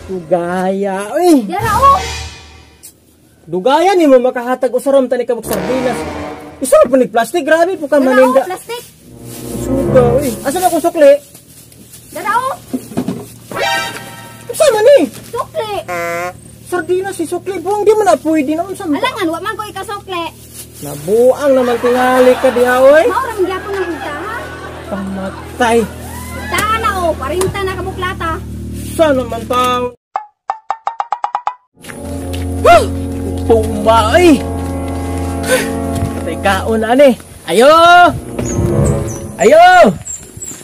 Dugaya, uy. Dara oh. Dugaya nimo makahatag usaram tani ka sardinas. Isa pa ni plastic, grabe po ka Dara oh, maninda. Plastic. Suga, uy. Asa na akong sukli? Dara oh. Unsa man ni? Sukli. Sardinas si sukli buang di man na pwede na unsa man. Alangan wa man ko ikasukli. Nabuang naman tingali ka diha, oy. Mao ra man gyapon ang kwenta ha. Pamatay. Ta na oh, 40 na kabuklata. Sana man tao. Pumba, oy. Patay kaon ani. Ayo! Ayo!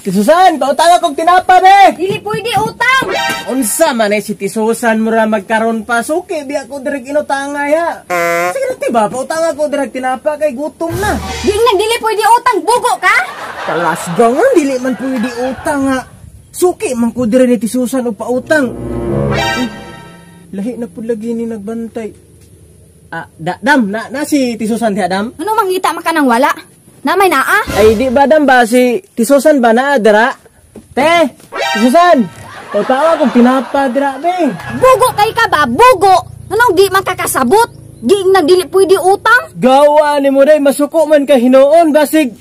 Tisusan, pautang akong tinapa be. Dili pwede utang. Unsa man eh si Tisusan mura magkaron pa suki bi ako direk inutanga ya. Sige na tiba, pautang ako direk tinapa kay gutom na. Di nang dili pwede utang, bugo ka? Kalasgaw nga dili man pwede utang nga. Suki man ko dire ni Tisusan og pautang. Uy, lahi na pud lagi ni nagbantay. Ah, da, dam, na, na si Tisusan diha dam? Ano mangita man ka nang wala? Na may naa? Ay, di ba dam ba si Tisusan ba na dira? Te, Tisusan, pautawa kong tinapa dira be. Bugo kay ka ba? Bugo! Anong di man kakasabot? Di nang dili pwede utang? Gawa ni mo day, masuko man ka hinuon, basig.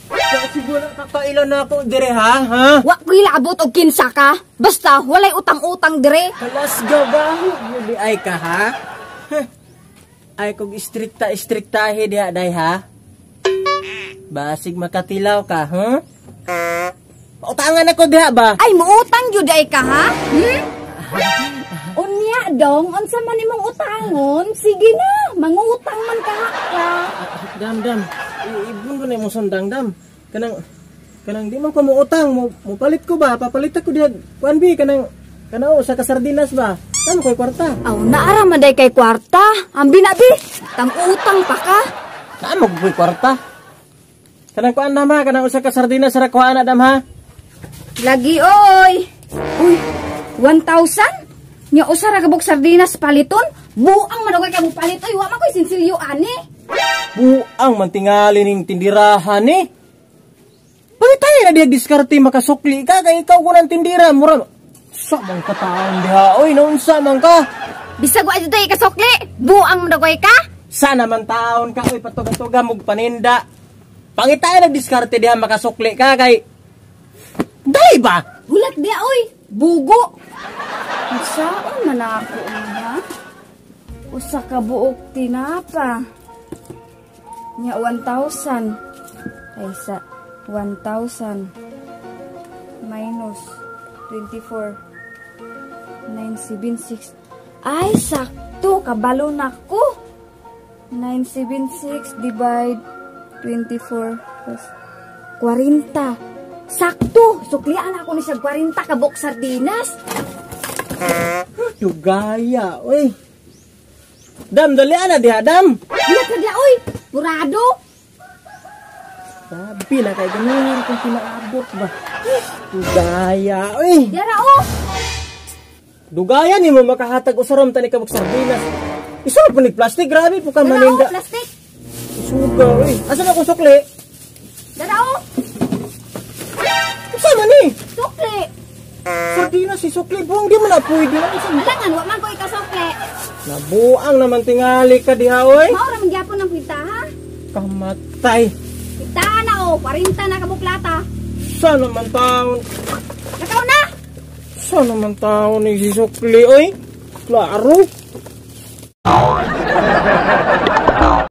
Basig wala kakailan na ako dire ha, ha? Wa ko hilabot og kinsa ka. Basta walay utang-utang dire. Kalas gabaho mo di ay ka ha? Heh. Ay kog istrikta istriktahe diha day ha? Basig makatilaw ka, huh? Pautangan ako diha ba? Ay muutang jud ay ka ha? Hmm? Unya dong, unsa man imong utangon? Sige na, mangutang man ka ka. Dam dam, ibon ko na imong sundang dam. Kanang kanang di man ko muutang, mo mupalit ko ba? Papalit ako diha. Kuan bi kanang kanao sa kasardinas ba? Tamo ko'y kwarta. Aw, naara man day kay kwarta. Ambi na bi, tang utang pa ka. Naa mo ko'y kwarta. Kanang kuan dam ha, kanang usa ka sardinas ra kuan na dam ha. Lagi oy. Uy, 1,000? Nya usa ra ka buok sardinas paliton? Buang man kay ka palit oy, wa man koy sinsilyo ani. Buang man tingali ning tindirahan ni. Pangitay na diha diskarte makasukli ka kay ikaw ko ng tindira mura. Sa man ka taon diha oy, naunsa man ka? Bisag wa jud ka sukli, buang man kay ka. Sana man taon ka oy patuga-tuga mog paninda. Pangitay na diskarte diha makasukli ka kay dai ba? Hulat diha oy, bugo. Unsaon man ako ha? Usa ka buok tinapa. Nya 1,000. Ay sa 1,000 minus 24 976. Ay sakto kabalo na ko. 976 divide 24 plus 40. Sakto, suklian ako ni siya 40 ka buok sardinas. Dugaya, oy. Dam, dalian na diha, dam. Hulat na diha oy, purado. Sabi na kay ganun kung pinaabot ba. Dugaya, oy. Dara oh. Dugaya nimo makahatag usaram tani ka sardinas. Isa pa ni plastic, grabe po ka Dara oh, maninda. Plastic. Suga, oy. Asa na akong sukli? Dara oh. Unsa man ni? Sukli. Sardinas si sukli buang di man na pwede na unsa man. Alangan wa man ko ikasukli. Nabuang naman tingali ka diha, oy. Mao ra man gyapon ang kwenta ha. Kamatay. Kwenta na oh, 40 na kabuklata. Sana man taon. Lakaw na. Sana man taon ni si sukli, oy. Klaro.